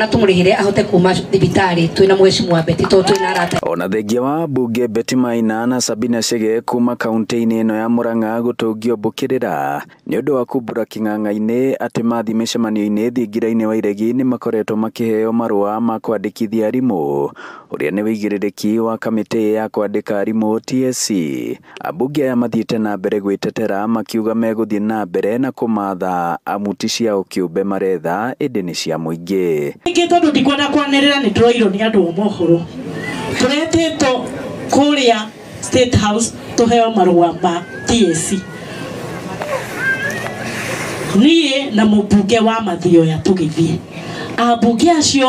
Na tumurihire ahote kuma thibitari twina mheshimiwa Betty to twina arata. Ona thengia wa mbunge Betty Maina na Sabina Chege kuma kaunti-inĩ ĩno ya Murang'a gũtũngio mbũkĩrĩra nĩ ũndũ wa kumbũra kĩng'ang'a-inĩ atĩ mathiĩ mĩcemanio-inĩ thingira-inĩ wa iregi nĩ makoretwo makĩheo marũa ma kwandĩkithia arimũ ũrĩa nĩ wĩigĩrĩrĩki wa kamĩtĩ ya kwandĩka arimũ TSC. Ambunge aya mathiĩte na mbere gwĩtetera makiuga megũthiĩ na mbere na kũmatha amu ti ciao kĩũmbe maretha ĩndĩ nĩ cia mũingĩ. Ningĩ tondũ ndikwenda kwanĩrĩra nĩ ndĩroirwo nĩ andũ a mohoro tũretĩtwo kũrĩa State House tũheo marũa ma TSC. Niĩ na mũmbunge wa Mathioya tũgĩthiĩ, ambunge acio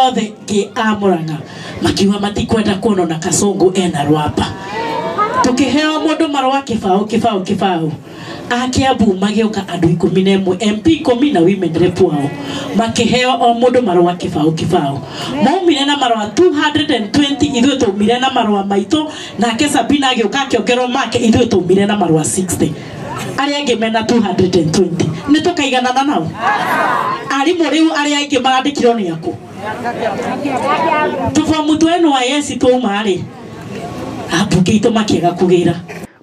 othe ngĩ a Murang'a makiuga matikwenda kuonwo na Kasongo ena rwamba. Tũkĩheo mũndũ marũa kĩbaũ kĩbaũ kĩbaũ. A Kiambu magĩũka andũ 11, MP 10 na women rep wao makĩheo o mũndũ marũa kĩbaũ kĩbaũ. Maumire na marũa 220, ithuĩ twaumire na marũa maitũ, nake Sabina agĩũka akĩongerwo make, ithuĩ twaumire na marũa 60. Arĩa angĩ mena 220. Nĩ tũkaiganana nao? Arimũ rĩu arĩa aingĩ marandĩkirwo nĩ akũ? Tũbomu twa NYS twauma rĩ, ambunge aitũ makĩaga kũgĩra.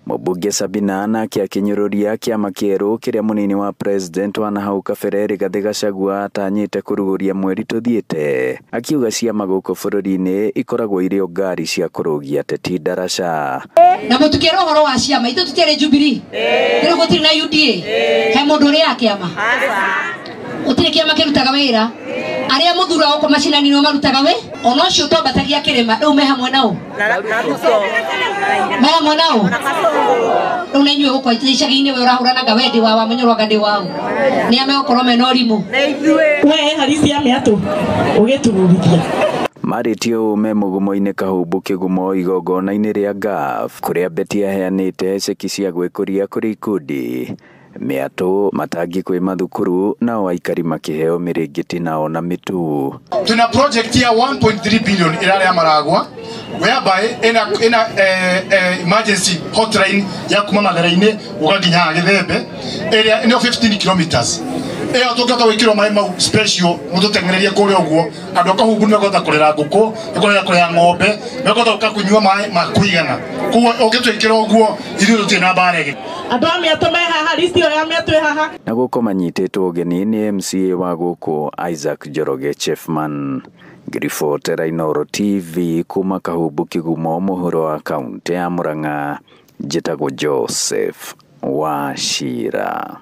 Mũmbunge Sabina nake akĩnyũrũria kĩama kĩerũ kĩrĩa mũnini wa president wa nahau kabere Rigathĩ Gachagua atanyĩte kũrugũria mweri tũthiĩte, akiuga ciama gũkũ bũrũri-inĩ ikoragwo irĩ o ngari cia kũrũgia ateti ndaraca. Na mũtikĩrwo ũhoro wa ciama itũ tũtiarĩ Jubilee rĩu gũtirĩ na UDA he mũndũ ũrĩa ya kĩama gũtirĩ kĩama kĩrutaga wĩra arĩa mũthuraga gũkũ macinani nĩo marutaga wĩ ona ũcio twambatagia kĩrĩma rĩu me hamwe nao me hamwe nao rĩu na inyuĩ gũkũ icagi-inĩ we ũrahũranaga we ndĩ wa wamenyerwaga ndĩ wao nĩ a megũkorwo mena ũrimũ. We harisi ya mĩatũ ũgĩtururithia. Marĩtie ũũ me mũgumo-inĩ Kahumbu Kĩgumo igongona-inĩ rĩa GAF kũrĩa Betty aheanĩte ceki cia gwĩkũria kũrĩ ikundi mĩatũ matangi kwĩ mathukuru nao aikari makĩheo mĩrĩngĩti nao na mĩtu. Tuna project ya 1.3 billion ĩrarĩa ya Maragwa whereby ina emergency hotline ya kuma Mathare-inĩ ũgakinya Gĩthembe ĩrĩa nĩyo 15 kilometers. Ĩyo tũngĩhota gwĩkĩrwo maĩ mau special mũtũteng'ererie kũrĩa ũguo andũ a Kahumbu nĩmekũhota kũrera ngũkũ, nĩmekũhota kũrera ng'ombe, nĩmekũhota gũka kũnyua maĩ ma kũigana. Koguo ũngĩtwĩkĩra ũguo ithuĩ tũtirĩ na mbara ĩngĩ. Andũ a mĩatũ me haha, list ĩyo ya mĩatũ ĩ haha. Na gũkũ manyitĩtwo ũgeni nĩ MCA wa gũkũ Isaac Njoroge Chefman. Ngĩribotera Inooro TV kuma Kahumbu Kĩgumo mũhuro wa kaũntĩ ya Murang'a, njĩtagwo Joseph Wachira.